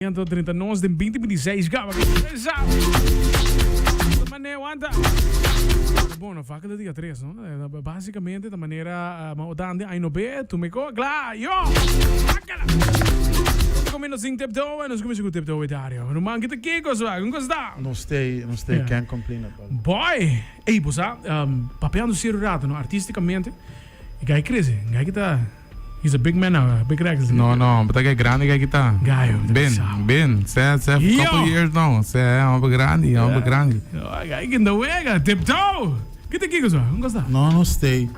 Anto drenta nos den 2026 gaba Esa. Mane wanta. Bueno, vaca de dia 3, no? Basicamente de manera ma odande ai no be, tu me ko, gla, yo. Akala. Comiendo sin tiptoe, nos comienza con tiptoe Dario. Ruman kita kiko so, un costa. No stay, no stay, can't complain at all. Boy, ey, bosa, papiando serio rato, no, artisticamente, gai crece, gai kita He's a big man now, big Rex. No, no, but que grande que kita. Gaio. Ben, ben, se, se, couple years now. Se, hombre grande, hombre grande. Gai que no wega, tiptoe. Que te kiko so? Un gosta? No, no stay.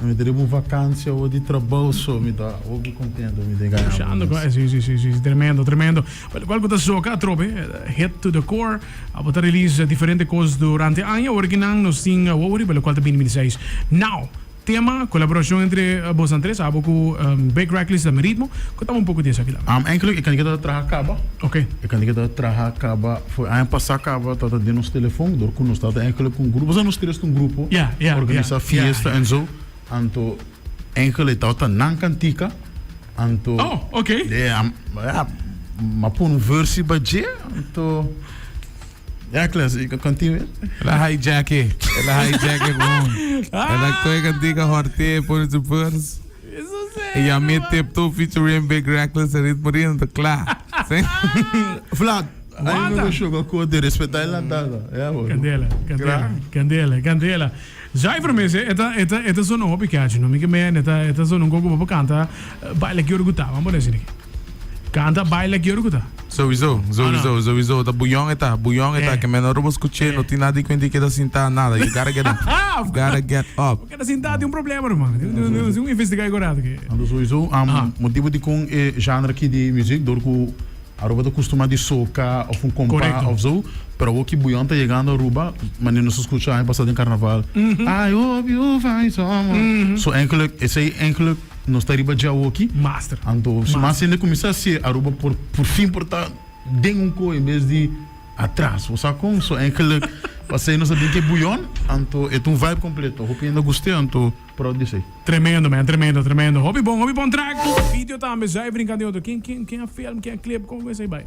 Mi ta riba un vakantie awo di trabou so mi ta hopi contento mi ta gana. Shando ko, si si si si tremendo tremendo. Cual ku ta soca atrobe hit to the core. Abo ta release diferente cos durante aña. Ora ki nan nos tin awo riba locual ta bini 26. Now Tema, Kolaborashon entre bosan tres, abo ku Big Reckless ta mi ritmo. Kontami un poko di esaki tambe. Eigenlijk e kantika ta traha kaba. Ok. E kantika ta traha kaba for aña pasa kaba tabata den nos telefon dor ku nos tabata eigenlijk un grupo, pasobra nos tres ta un grupo, Ya, ya, organisa ya, fiesta ya. en zo. Anto eigenlijk e tabata nan kantika, anto Oh, ok. Yeah, ya, m'a pone un versie ba dje, anto. Ja, Kles, ik kan continue. El a hijack e. El a hijack e gewoon. El a koe kantika horte, pone su verse. E ya me Tiptoe featuring Big Reckless en Ritmo Rindo, ta kla. Sí. Vlad, ay no sugar coat de respeta e landada. Ja, hoor. Candela, candela, candela, candela. Zuiver mes, e ta, e ta, e ta zona hopi catchy, no? Mi ke men, e ta, e ta zona un koko pa canta, baila ki ora ku ta, vamos a decir. Canta, baila ki ora ku ta. Sowieso, sowieso, sowieso. Ta buyon e ta, buyon e ta. Ke men ora bo skuch'é, no tin nada di kuenta di keda sintá, nada. You gotta get up. You gotta get up. Bo keda sintá tin un problema, ruman. Tin un investigá e korato aki. Anto sowieso, motibu dikon e genre aki di muzik, dor ku Aruba ta kustumá di soka òf un kompá òf zo, pero awor ki buyon ta yegando Aruba, manera nos a skucha aña pasá den karnaval, I hope you find someone. So eigenlijk, esei eigenlijk. Nos ta riba dje awoki. Master. Anto si mas hende kuminsá hasié, Aruba por por fin por ta den un koe en bes di atras. Bo sa kon? So eigenlijk pasei nos a bin ke buyon, anto e ta un vibe kompleto. Hopi hende a gust'é, anto proud di esei. Tremendo man, tremendo, tremendo. Hopi bon, hopi bon track. Video tambe, zuiver in kant di otro. Ken, ken, ken a film, ken a clip, kon esei bai?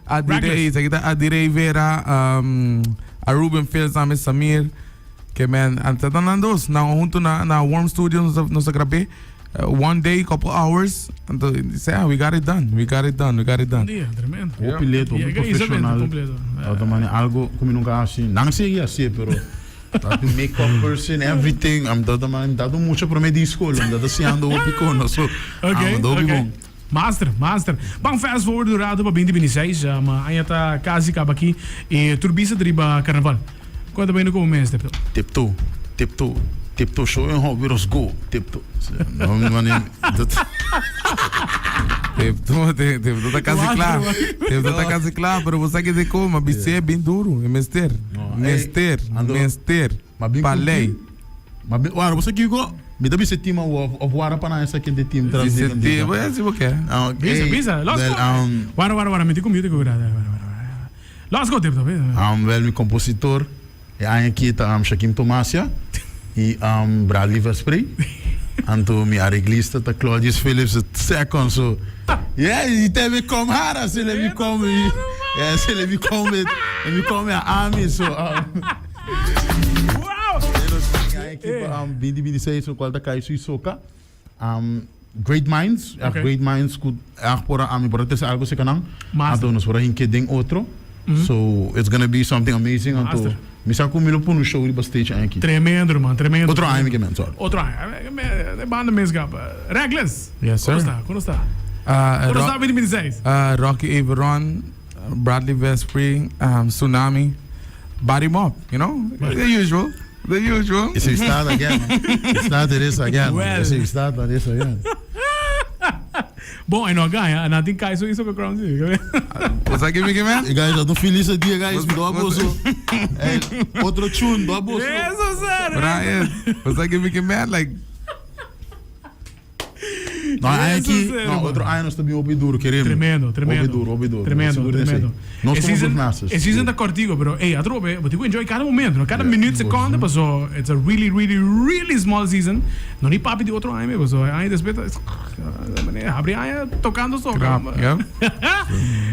Adirey, esaki ta Adirey Vera, um, a Ruben Phil tambe, Samir. Ke men, anta ta nan dos, nan hunto na, na Warm Studio nos, nos a grabé. One day, couple hours, anto, sea, we got it done, we got it done, we got it done. Dia, tremendo. Hopi leto, hopi profesional. Ta mane algo ku mi nunca hasi. Nan sigui hasi, pero ta un make-up person, everything. Am ta mane, mi ta un mucha prome di school, mi ta siando hopi kono, so, Okay, am hopi okay. bon. Master, master. Ban fast forward un rato pa 2026. Ma aña ta casi caba aki. E tur bisa ta riba carnaval. Con ta bayendo como mes, Tiptoe? Tiptoe, tiptoe, tiptoe show en hobby los go, tiptoe. No, mi mani, dat. Tiptoe, tiptoe ta casi cla. Tiptoe ta casi cla, pero bo sa ke de como, bisé bin duro, e mester. Mester, mester. Ma bin Pa ku lei. team. Ma bin, wara, bo sa kiko? Mi ta bisa e team awo, of, of wara pa nan esaki den team tras di Bisa nan diga. team, eh, si bo ke. Ah, ok. Bisa, bisa. Los Wel, go. um, Wara, wara, wara, mi tin ku mute ku wara, wara, wara, wara. Los go, Tiptoe, bisa. Wel, mi kompositor e aña aki ta um, Shakim Tomasia i um, Bradley Vesprey. Anto mi areglista ta Claudius Phillips the second, so yeah, i te mi kom hara, se le mi kom, yeah, se le mi kom, mi kom a ami, so um, Wow! Ekipa um, 2026, lo cual ta Kaisu y Soka. Um, great minds, echt Okay. great minds ku echt por a mi por a trese algo seka nan. Master. Anto nos por a hinke den otro. So it's gonna be something amazing. Anto Master. mi sa ku mi lo pone un show riba stage aña aki. Tremendo, man, tremendo. Otro aña mi ke men, sorry. Otro aña. De banda mes gap. Reckless. Yes, sir. Kono sta? Kono sta? Kono sta 2026? Rocky Averon, Bradley Vespri, um, Tsunami, Body Mob, you know, the usual, the usual. Ese start again. Start it is again. Well. Ese start it is again. Bon, e no a gaña. Nan tin Kaiso y Soca Crown, sí. What's that give me, man? Hey guys, dat un feliz dia guys. Do abuso. Hey, otro tune, do abuso. Eso, sir. Brian, what's that give me, man? Like, No, aña Eso aki, es serio, no, man. otro aña nos ta bin hopi duro, keremi. Tremendo, tremendo. Hopi duro, hopi duro. Tremendo, Sigur den tremendo. esey. Nos E como season, Groove Masters. e season ta cortico, pero ey, atrobe, bo tin cu enjoy cada momento, no? Cada Yeah. minuut, seconde, paso it's a really, really, really small season. No ni papi di otro aña, me, paso aña despues ta, habri aña tocando so. Krap, yeah.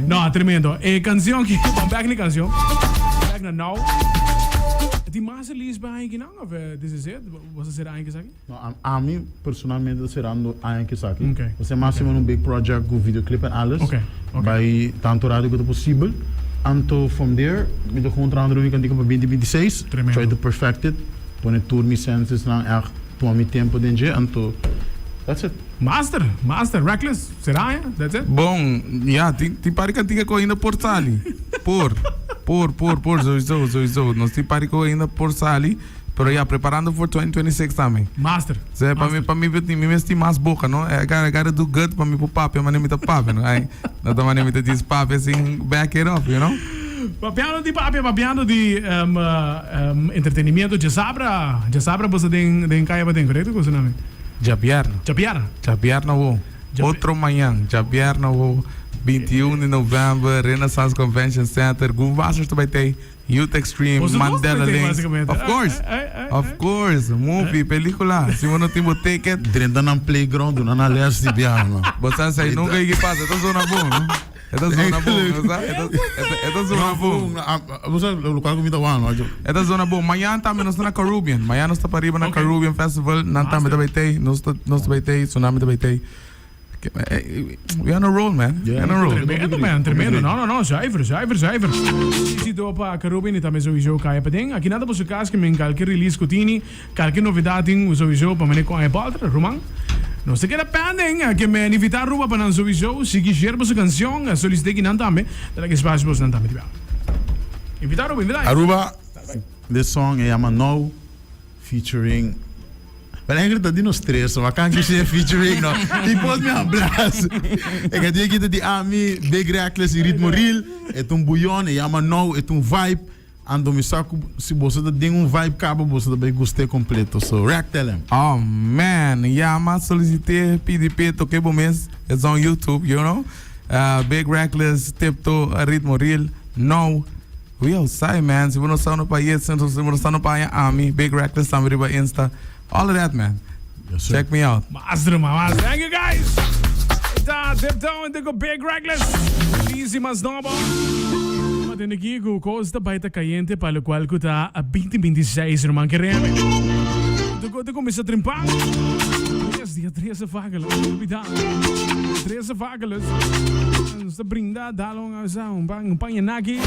No, tremendo. E cancion ki, bon, back na e cancion. Back na Now. Tin mas release pa aña kinan of this is it? Bo sa sera aña kisaki? No, ami personalmente ta serando aña kisaki. Okay. Bo mas okay. un big project ku videoclip en alles. Okay. Okay. Bai tanto radio ku ta posibel. Anto from there, mi ta gewoon trahando riba mi kantika pa 2026. Tremendo. Try to perfect it. Pone tur mi senses nan echt tuma mi tempo den dje. Anto that's it. Master, master, Reckless, sera aña? That's it? Bon, ya, tin tin par di kantika ku ainda por sali. Por, por, por, por, sowieso, sowieso. Nos tin par di ku ainda por sali. Pero ya, preparando for 2026 tambe. Master. Sea, pa mi, pa mi, mi mes tin mas boca, no? I gotta, I gotta do good pa mi por papia manera mi ta papia, no? Ay, no ta manera mi ta djis papia sin back it up, you know? Papiando di papia, papiando di um, um, entretenimiento, djasabra, djasabra boso den, den Kaya Paden, correcto cu su name? Djabierna. Djabierna. Djabierna wo. Otro mañan, djabierna wo, 21 di november, Renaissance Convention Center, Groove Masters ta bay tey. Youth Extreme, Boso dos Mandela ta Links. básicamente. Of course. Ai, ai, ai, Of ai. course. Movie, película. Si bo no tin bo ticket, Drenta nan playground, duna nan les di biaha. bo sa say nunca y que pasa. Esta zona bon, no? Esta zona bon, no sa? Esta, esta, esta zona bon. Bo sa lokual ku mi ta wak, no? Esta zona bon. Mañana tambe nos ta na Caribbean. Mañana nos ta pa riba na Ok. Caribbean Festival. Nan tambe ta Master. bay tey. Nos ta, nos ta bay tey. Tsunami ta bay tey. We on a roll, man. We on a roll. Tremendo, man. Tremendo. No, no, no. Zuiver, zuiver, zuiver. Éxito pa Carubin y tambe sowieso Kaya Paden. Aki nada boso cas que men kalke release ku tini, kalke novedad tin sowieso pa mene con Walter, Roman. Nos ta keda pending que men invita Aruba pa nan sowieso sigui share boso cancion, solicite ki nan tambe, ta like espacio boso nan tambe di bel. Invita Aruba, invita. Aruba, this song e yama Now featuring Wel eigenlijk dat die nos tres, maar kan ik zeggen featuring no. Die post me aan blaas. Ik had die die ami, Big Reckless, Ritmo Real, het un bouillon, e yama now, het un vibe. Ando mi saku, si boso ta den un vibe kaba, boso ta bay guste completo. So, Rack tell him. Oh man, ja, m'a solicité PDP toke bo mes. It's on YouTube, you know. Big Reckless, Tiptoe, Ritmo Real, Now. We outside man, si bo no sa no pa yet, si bo no sa no pa haña ami, Big Reckless tambe riba Insta, all of that man. Yes, sir. Check me out. Master, man, master. Thank you guys. Ta Tiptoe en go Big Reckless. Easy mas nobo. Maar den aki ku kos ta baita caliente pa locual ku ta a 2026 ruman kereme. Tu ko te comienza trimpa. Yes, dia 13 vagelos. Olvida. 13 vagelos. Nos ta brinda dalong un pan, un pan yanaki.